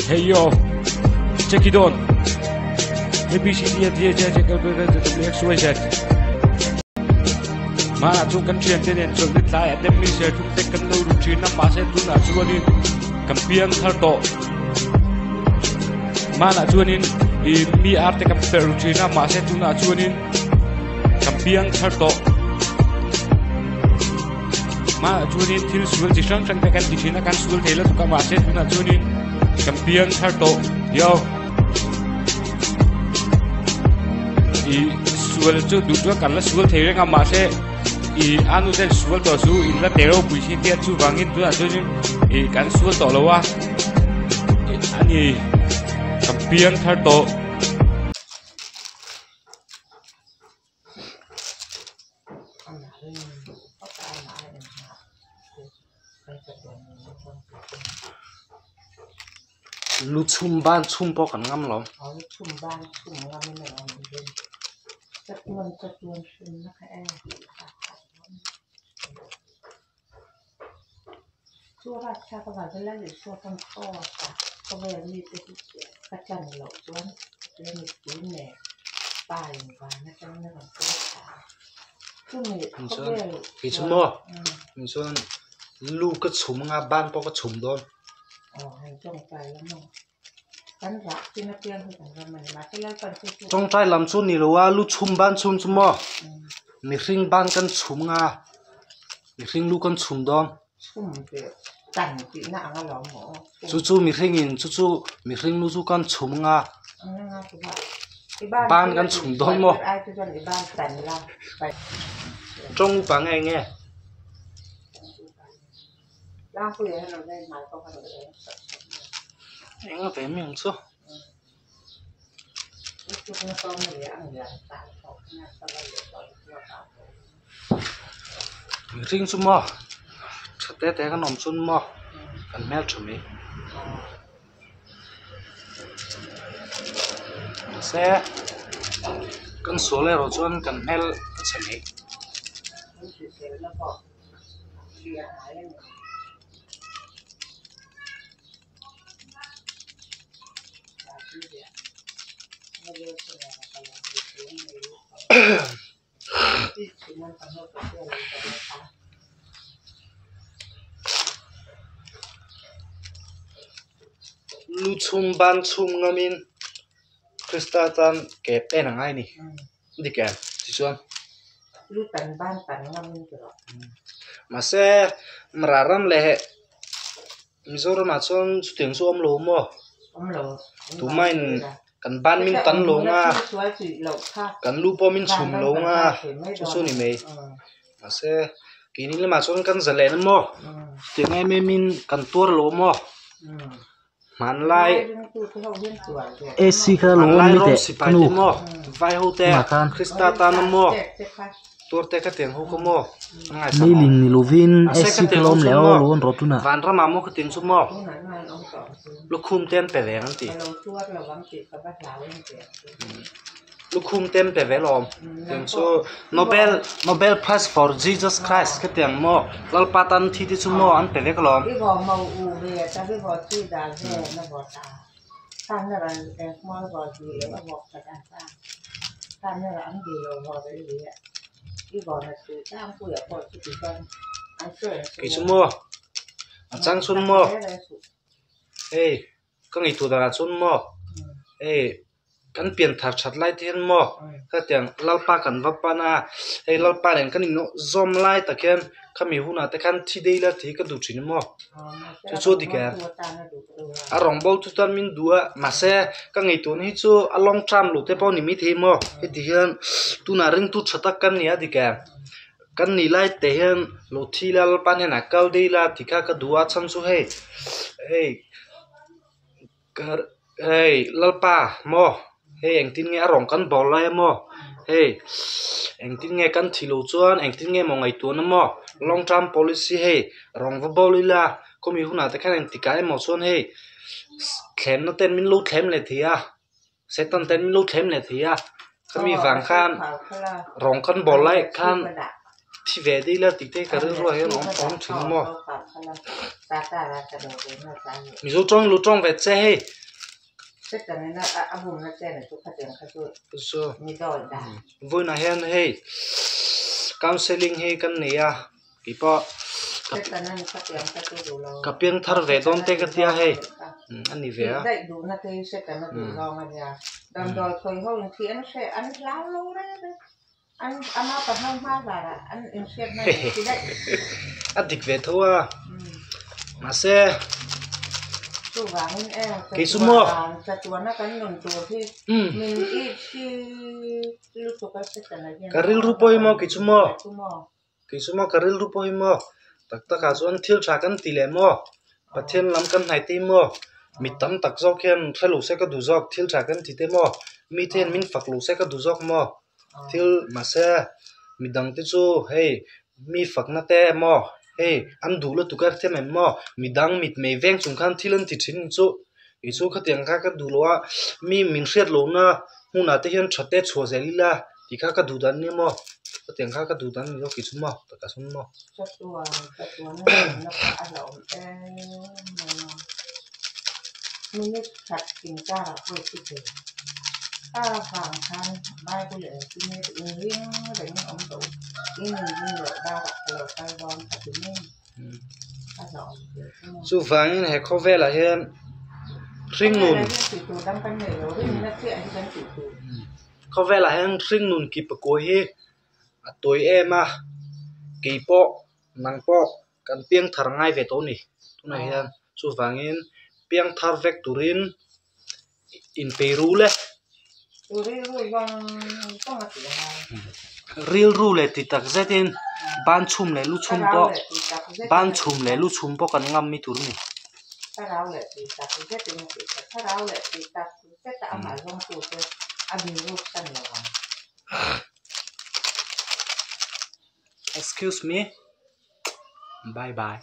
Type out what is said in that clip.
Hey yo, check it on. A B C D F G H I J K L M N O P X Y Z. Hmanah chuan kan thiante nen chuan ni tlaiah te mi serthum te kan lo ru thin a mahse tunah chuanin kan piang thar tawh. Hmanah chuanin ih mi ar te kan perh ru thin a mahse tunah chuanin kan piang thar tawh. Hmanah chuanin thil sual chi hrang hrang te kan ti thin a kan sual thei lutuk a mahse tunah chuanin kan piang thar tawh yo. Ih sual chu duh chuan kan la sual thei reng a mahse ih a nu ten sual tawh chu in la te ropui si tia chuvangin tunah chuanin ih kan sual tawh lo a ih a ni kan piang thar tawh. Lu chhum ban chhum pawh kan ngam lo. Kei chu maw chuan lu ka chhum anga ban pawh ka chhum dawn. Tawngtai lam chu ni lo a lu chhum ban chhum chu maw mihring ban kan chhum anga mihring lu kan chhum dawn. Chu chu mihring in chu chu mihring lu chu kan chhum anga ban kan chhum dawn maw. Tawng upa nge nge. Eng ve mi ang chu. Mihring chu maw tha te te kan awm chuan maw kan hmel tha mai mahse kan sual erawh chuan kan hmel a chhe mai. Lu chhum ban chhum ngamin Krista tan ke pen a ngai a ni. Dik em tichuan mahse Mara ram leh Mizoramah chuan chutiang chu a awm lo maw? Tumahin kan ban min tan lo nga, kan lu pawh min chhum lo nga chu chu a ni mai. Mahse keini lamah chuan kan za leh na maw? Chutiang em emin kan tuar lo maw? Hmanlai AC kha lo awm hmanlai ni rawng teh sipai nu te maw vai ho te tunah khan Krista tan a maw tur te ka tiang ho kha maw an ngaihsak ni awm ling ni lovin mahse AC ka kha tiang lo ho awm chuan leh maw aw lo an rawh tunah. vanramah maw ka tiang chu maw lukhum te an pe ve ang an ti. Lukhum te an pe ve lawm tiang chu Nobel Nobel Prize for Jesus Christ ka tiang maw Lalpa tan thi te chu maw an pe vek alawm. Kei chu maw a chang chhun maw hei ka ngaihtuah danah chuan maw hei. Kan pian thar that lai te hian maw khatiang Lalpa kan va pan a, hei Lalpa nen kan inawh zawm lai tak hian khami hunah te khan thi dei la tih hi ka duh thin maw chu chu a dik em a rawngbawl chu chuan min duh a mahse ka ngaihtuahna hi chu a long term lo te pawh a ni maithei maw heti hian tunah ringtu tha tak kan ni a dik em kan nih lai te hian lo thi la Lalpa hnenah kal dei la tih kha ka duh a chhan chu hei hei. Hei Lalpa maw hei engtin nge a rawn kan bawr lai a maw hei engtin nge kan thi loh chuan engtin nge maw ngaihtuahna maw long term policy hei rawn va bawl ila khawmi hunah te khan engtikah emaw chuan hei thlemna ten min lo thlem leh thei a Satan ten min lo thlem leh thei a khami vang khan rawn kan bawl lai khan thi ve dei la tih te ka rilru ah hian a awm thin maw Mizo tawng lu tawng ve che hei. Chu vawiinah hian hei counselling hi kan nei a keipawh ka piang thar ve dawn te ka tia hei a ni ve a. A dik ve tho a mahse kei chu maw ka rilru pawh hi maw kei chu maw kei chu maw ka rilru pawh hi maw tak tak ah chuan thil tha kan ti leh maw Pathian lam kan hnaih te hi maw mi tam tak zawk hian hre lo se ka duh zawk thil tha kan ti te maw mite hian min fak lo se ka duh zawk maw. Thil mahse midang te chu hei mi fakna te emaw hei an duh lutuk a them em maw midang mitmei veng chung khan thil an ti thin chu kei chu khatiang kha ka duh lo a mi min hriat lohna hmunah te hian tha te chhuah zel ila tih kha ka duh dan nia maw khatiang kha ka duh dan a ni lo kei chu maw takah sawn maw. A vang khan Bible engtin nge tih inring rengin awm tawh u, in inring loh darah ka lo kal dawn ka ti mai a hlauhawm ve chu maw. Chuvangin he khawvelah hian hringnun Khawvelah hian tih tur dang kan nei lo, rinna chiah hi kan tih tur. Khawvelah hian hringnun ki pakua hi a tawi em a, kei pawh nang pawh kan piangthar ngai ve tawh a ni tunah hian chuvangin piangthar vek turin inpei ru le. Rilru leh ti tak zetin ban chhum leh lu chhum pawh ban chhum leh lu chhum pawh kan ngam mi tur a ni. Excuse me. Bye bye.